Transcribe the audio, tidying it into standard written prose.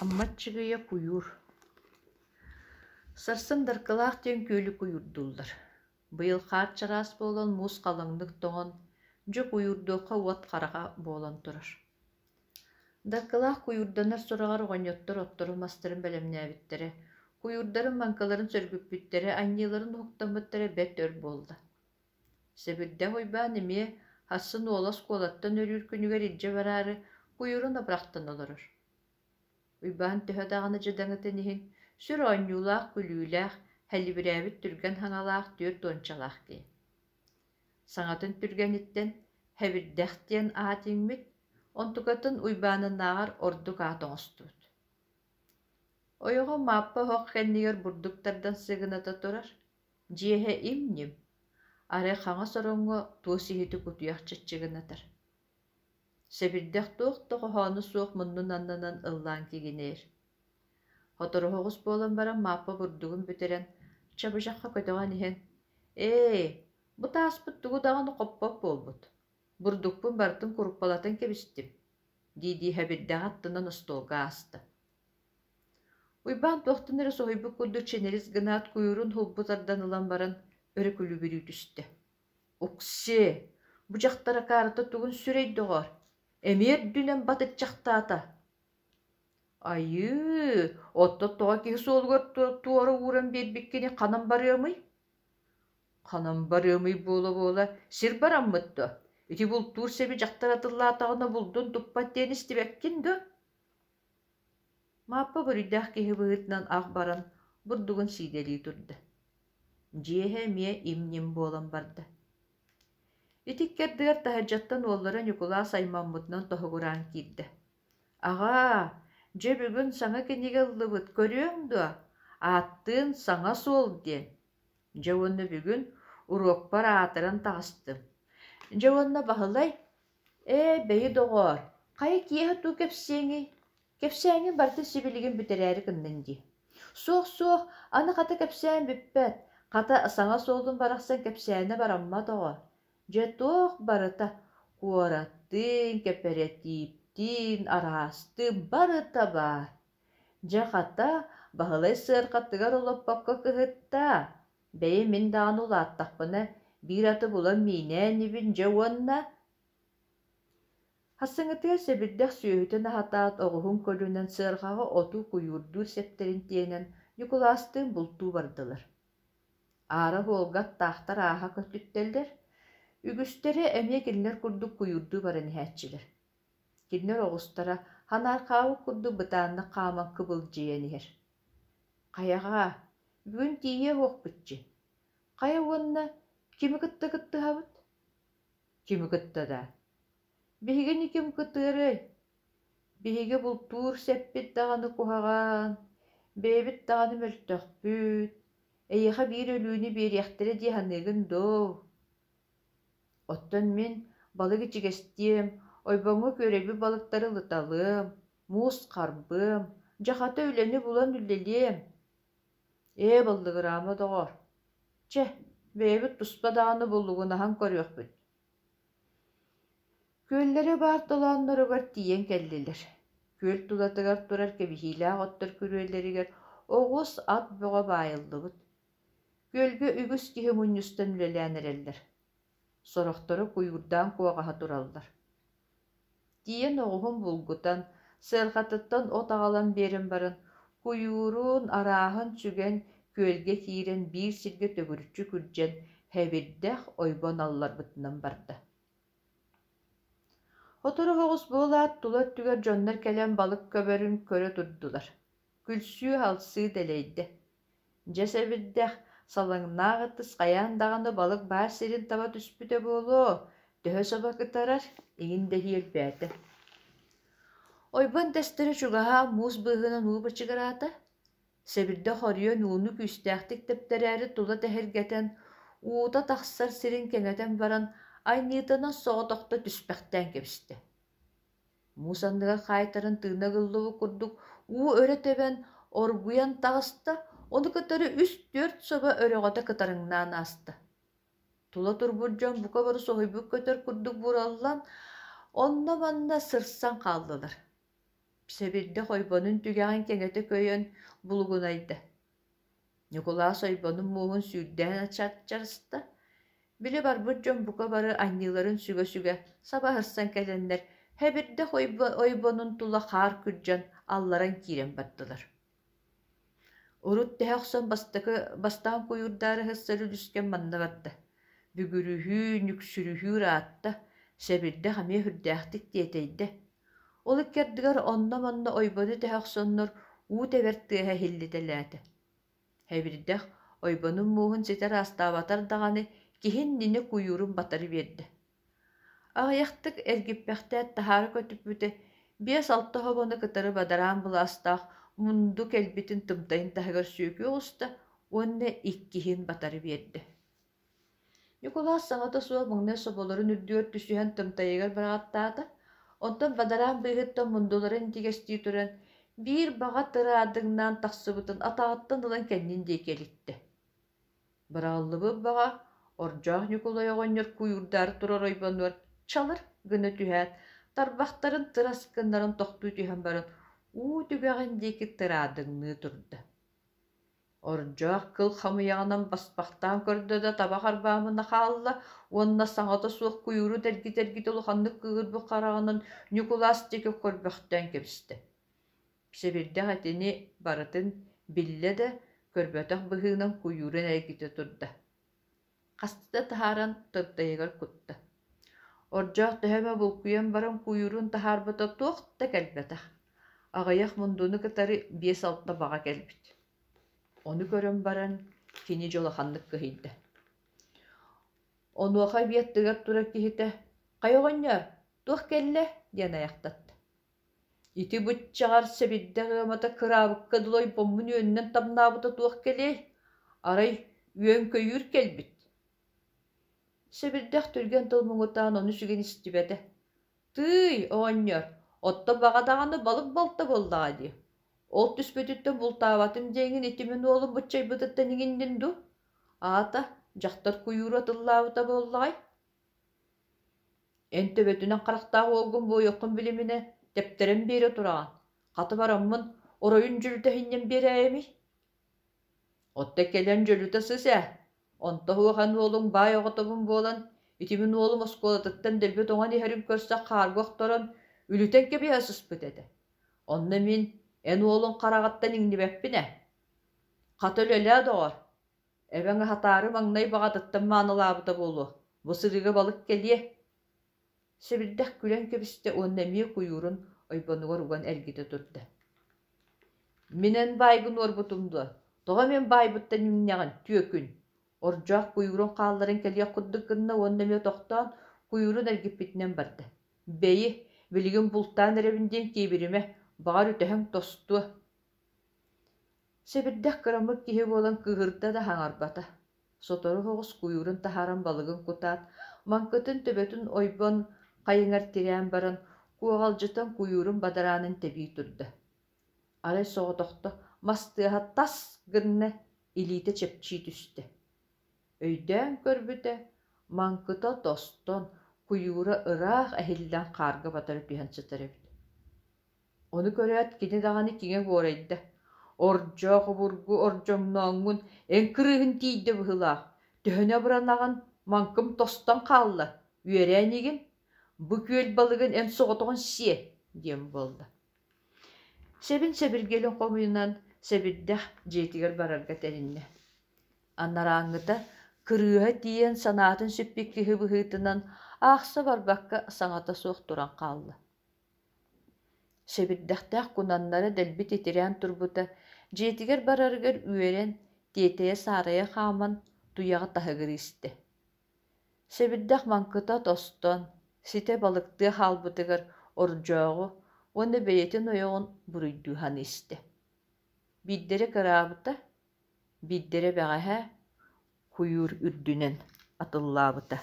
Амма Аччыгыйа куйуур. Сарсын Даркылаах диэн күөлү куйуурдууллар. Быйыл хаар чараас буолан муус халыҥнык тоҥон, дьэ куйуурдуохха уот хараҕа буолан турар. Даркылаах куйуурданар сураҕар оҕонньоттор отторун-мастарын бэлэмнээбиттэрэ, куйуурдарын маҥкыларын сөргүппүттэрэ, анньыыларын уһуктаммыттара бэрт өр буолла. Сэбирдэх Уйбаан эмиэ сарсын уола оскуолаттан өрүүр күнүгэр илдьэ бараары куйуурун абырахтан олорор. Уйбаан төһө даҕаны дьадаҥытын иһин, сүр оонньуулаах-күлүүлээх, һэлибирээбит түргэн хаҥалаах түөрт уончалаах киһи. Саҥатын түргэниттэн «Һэбирдэх» диэн аат иҥмит, онтукатын Уйбаанынааҕар ордук аат оҥостубут. Ойоҕо Мааппа оһох кэннигэр бурдук тардан сыгыната турар, дьиэһэ им-ньим, арай хаҥас ороҥҥо туос иһити кутуйах чаччыгынатар. Сэбирдэх туох да хоһооно суох муннун аннынан ыллаан кигинэйэр. Сотору соҕус буолан баран Мааппа бурдугун бүтэрэн, чабычахха көтөҕөн иһэн: «Ээ, бу тааспыт тугу даҕаны хоппот буолбут, бурдукпун барытын куруппалатан кэбистим» дии-дии сэбирдэҕи аттынан остуолга ааста. Уйбаан туохтан эрэ соһуйбут курдук чинэрис гынаат куйуурун һулбу тардан ылан баран өрө күлүбүрүү түстэ. Уксиэ, бу дьахтар акаарыта тугун сүрэй доҕоор, эмиэ үрдүнэн батыччахтаата. Айыы, оттон тоҕо киһи суолугар туора ууран биэрбиккини ханан барыамый? Ханан барыамый буола-буола сир бараммыт дуо? Ити бултуур сэби дьахтар атыллаатаҕына булдун туппат диэн истибэккин дуо? Мааппа буруйдаах киһи быһыытынан ах баран бурдугун сиидэлии турда. Дьиэһэ эмиэ им-ньим буолан барда. Ити иккэрдигэр таһырдьаттан уоллара Ньукулаас аймаммытынан тоһугураан киирдэ. «Аҕаа, дьэ бүгүн саҥа кинигэ ыллыбыт, көрүөҥ дуо? Ааттыын «Саҥа суол» диэн. Дьэ уонна бүгүн уруокпар аатыран таҕыстым. Дьэ уонна Баһылай «Ээ, бэйи доҕоор, хайа киэһэ тугу кэпсиэҥий? Кэпсээҥҥин барытын сибилигин бүтэрээри гынныҥ дии». «Суох-суох, аны хата кэпсээн бүппэт, хата саҥа суолун барахсан кэпсээнэ бараммат оҕо. Дьэ туох барыта куораттыын, кэпэрэтииптиин, араастыын барыта баар. Дьэ хата, Баһылай сыарҕатыгар олоппокко кыһытта, бэйи мин даҕаны улааттахпына биир аты булан миинээ инибин дьэ уонна Хасыҥытыгар сэбирдэх сүөһүтүн аһатаат оҕуһун көлүнэн сыарҕаҕа оту куйуурдуур сэптэрин тиэнэн Ньукулаастыын бултуу бардылар. Аара уолга аттаахтар ааһа көтүттэллэр, үгүстэрэ эмиэ кинилэр курдук куйуурдуу баран иһээччилэр. Кинилэр оҕустара ханаархаабыт курдук бытааннык хааман кыбылдьыйан иһэр. Хайаҕаа, бүгүн тиийиэ уохпутчу. Хайа уонна кими кытта кыттыһабыт? Кими кытта даа? Биһигини ким кытыарыай? Биһиги бултуур сэппит даҕаны куһаҕан, бэйэбит даҕаны мөлтөхпүт, эйиэхэ биир өлүүнү биэриэхтэрэ дии саныыгын дуо? Оттон мин балык ичигэстиэм, ойбоҥҥо күөрэйбит балыктары ылыталыам, муус харбыам, дьахата үлэни булан үлэлиэм. Ээ, баллыгыраама доҕоор, чэ, бэйэбит туспа даҕаны буллугунаһан көрүөхпүт. Күөллэрэ баар толоонноругар тиийэн кэллилэр. Күөл тулатыгар турар кэбиһиилээх оттор күрүөлэригэр оҕус, ат бөҕө баайыллыбыт. Күөлгэ үгүс киһи мунньустан үлэлээн эрэллэр. Сорохторо куйуурдаан куоҕаһа тураллар. Тиийэн оҕуһун булгутан, сыарҕатыттан от аҕалан биэрэн баран, куйуурун, арааһын сүгэн, күөлгэ киирэн биир сиргэ төгүрүччү күрдьэн, һэбирдэх ойбон алларбытынан барда. Сотору соҕус буолаат, тула өттүгэр дьоннор кэлэн балык көбөрүн көрө турдулар. Күлсүү-халсыы дэлэйдэ. Дьэ сэбирдэх, салаҥнаах ытыс хайаан даҕаны балык баар сирин таба түспүтэ буолуо, төһө собо кытарар, иҥин дэһии элбээтэ. Ойбон тэстэрэ чугаһаан муус быыһынан уу бычыгыраата, сэбирдэх хоруйан ууну күүстээхтик тэптэрээри тула тэһиргэтэн, уута тахсар сирин кэҥэтэн баран, айньыытынан соҕотохто түспэхтээн кэбистэ. Муус анныгар хаайтаран тыына ыгыллыбыт курдук уу өрө тэбэн, оргуйан таҕыста, ону кытары үс-түөрт собо өрөҕөтө кытарыҥнаан ааста. Тула турбут дьон бука бары соһуйбут көтөр курдук бураллан, онно-манна сырсан хааллылар. Сэбирдэх ойбонун түгэҕин кэҥэтэ көйөн булугунайда. Ньукулаас ойбонун муоһун сүүрдээн аччарыста. Били барбыт дьон бука бары анньыыларын сүгэ-сүгэ саба сырсан кэлэннэр Хэбирдэх ойбонун тула хаар күрдьэн алларан киирэн бардылар. Урут тэһэ охсон бастакы бастаан куйуурдаары сырсар үлүскэн манна барда. Бүгүрүһүү, нүксүрүһүү ыраатта, сэбирдэх эмиэ сүрдээхтик тиэтэйдэ. Ол икки ардыгар онно-манна ойбону тэһэ охсоннор уу тэбэр тыаһа иһиллитэлээтэ. Хэбирдэх ойбонун мууһун ситэ ыраастаабатар даҕаны киһи иннинэ куйуурун батары биэрдэ. Аҕыйахтык эргиппэхтээт таһаара көтүппүтэ, 5-6 хобону кытары бадараан былаастаах мунду кэлбитин тымтайын таһыгар сүөкүү оҕуста уонна иккиһин батары биэрдэ. Ньукулаас саҥата суох маҥнай соболорун үрдүгэр түсүһэн тымтайыгар быраҕаттаата, онтон бадараан быыһыттан мундуларын итигэстии туран, биир баҕа тыраадыҥнаан тахсыбытын атаҕыттан ылан кэннин диэки элиттэ. Быраҕыллыбыт баҕа Ордьоох Ньукулай оҕонньор куйуурдаары турар ойбонугар чалыр гына түһээт, тарбахтарын тырас гыннаран тохтуу түһэн баран, уу түгэҕин диэки тыраадыҥныы турда. Ордьоох кыл хамыйаҕынан баспахтаан көрдө да таба харбаамына хаалла уонна саҥата суох куйууру эргитэ-эргитэ улаханнык кыыһырбыт хараҕынан Ньукулаас диэки көрбөхтөөн кэбистэ. Сэбирдэх итини барытын биллэ да, көрбөтөх быһыынан куйуурун эргитэ турда. Хаста да таһааран тыртайыгар кутта. Ордьоох төһө эмэ булкуйан баран куйуурун таһаарбыта туох да кэлбэтэх. Аҕыйах мундуну кытары 5-6 баҕа кэлбит. Ону көрөн баран кини дьулаханнык кыһыйда. Онуоха эбиэттигэр турар киһитэ «Хайа оҕонньор, туох кэллэ?» диэн айахтатта. Ити быччаҕар сэбирдэх ыамата кыраабыкка дылы ойбоммун үөнүнэн тамнаабыта туох кэлиэй, арай үөн-көйүүр кэлбит. Сэбирдэх түргэн тыл муҥутаан ону сүгэн истибэтэ. Тыый, оҕонньор, отто баҕа даҕаны балык балта буоллаҕа дии. Ол түспүтүттэн бултаабатым диэҥин ити мин уолум быччайбытыттан иҥиннин дуу? Аата, дьахтар куйууру атыллаабыта буоллаҕай? Эн төбөтүнэн харахтаах уолгун буойуоххун билиминэ, тэптэрэн биэрэ тураҕын. Хата бараммын, оройун дьөлүтэ иһинньэн биэрээйэмий? Отто кэлэн дьөлүтэ сыс ээ. Онто суох эн уолуҥ баай оҕотобун буолан, ити мин уолум оскуолатыттан дэлби тоҥон иһэрин көрсө хаарга охторон, үлүтэн кэбиһэ сыспыт этэ. Онно мин эн уолуҥ хараҕыттан иҥнибэппин ээ. Хата үлэлээ доҕор, Эбэҥ аһатаары маҥнай баҕатыттан маанылаабыта буолуо, бу сырыыга балык кэлиэ. Сэбирдэх күлэн кэбистэ уонна эмиэ куйуурун ойбонугар уган эргитэ турда. Мин эн баайгын уорбутум дуо? Тоҕо мин баайбыттан иҥнэҕин, түөкүн? Ордьоох куйуурун хаалларан кэлиэх курдук гынна уонна эмиэ тохтоон, куйуурун эргиппитинэн барда. Бэйи, билигин бултаан эрэбин диэн киэбиримэ, баҕар үтэһэҥ тостуо. Сэбирдэх кыраммыт киһи буолан кыыһырда да хаҥарбата. Сотору соҕус куйуурун таһааран балыгын кутаат, маҥкытын төбөтүн ойбон хайыҥар тирээн баран, куоҕалдьытан куйуурун бадараанын тэбии турда. Арай соҕотохто мас тыаһа тас гынна, илиитэ чэпчии түстэ. Өйдөөн көрбүтэ, маҥкыта тостон, куйуура ыраах эһиллэн хаарга батары түһэн сытар эбит. Ону көрөөт кини даҕаны киҥэ буорайда: «Ордьоох обургу ордьоҥнооҥҥун эн кырыыһын тиийдэ быһыылаах, төһөнү абыранаҕын, маҥкым тостон хаалла, үөрээ инигин, бу күөл балыгын эн соҕотоҕун сиэ» диэн буолла. Сэбин сэбиргэлин хомуйунан сэбирдэх дьиэтигэр барарга тэриннэ. Анарааҥҥыта кырыыһа тиийэн санаатын сүппүт киһи быһыытынан аахса барбакка саҥата суох туран хаалла. Сэбирдэхтээх кунаннара дэлби титирээн турбута, дьиэтигэр барарыгар үөрэн, тиэтэйэ-саарайа хааман, туйаҕы таһыгырыы истэ. Сэбирдэх маҥкыта тостон, ситэ балыктыы хаалбытыгар ордьооҕу уонна бэйэтин ойоҕун буруйдуу саныы истэ. Биирдэрэ кыраабыта, биирдэрэ бэҕэһээ куйуур үрдүнэн атыллаабыта.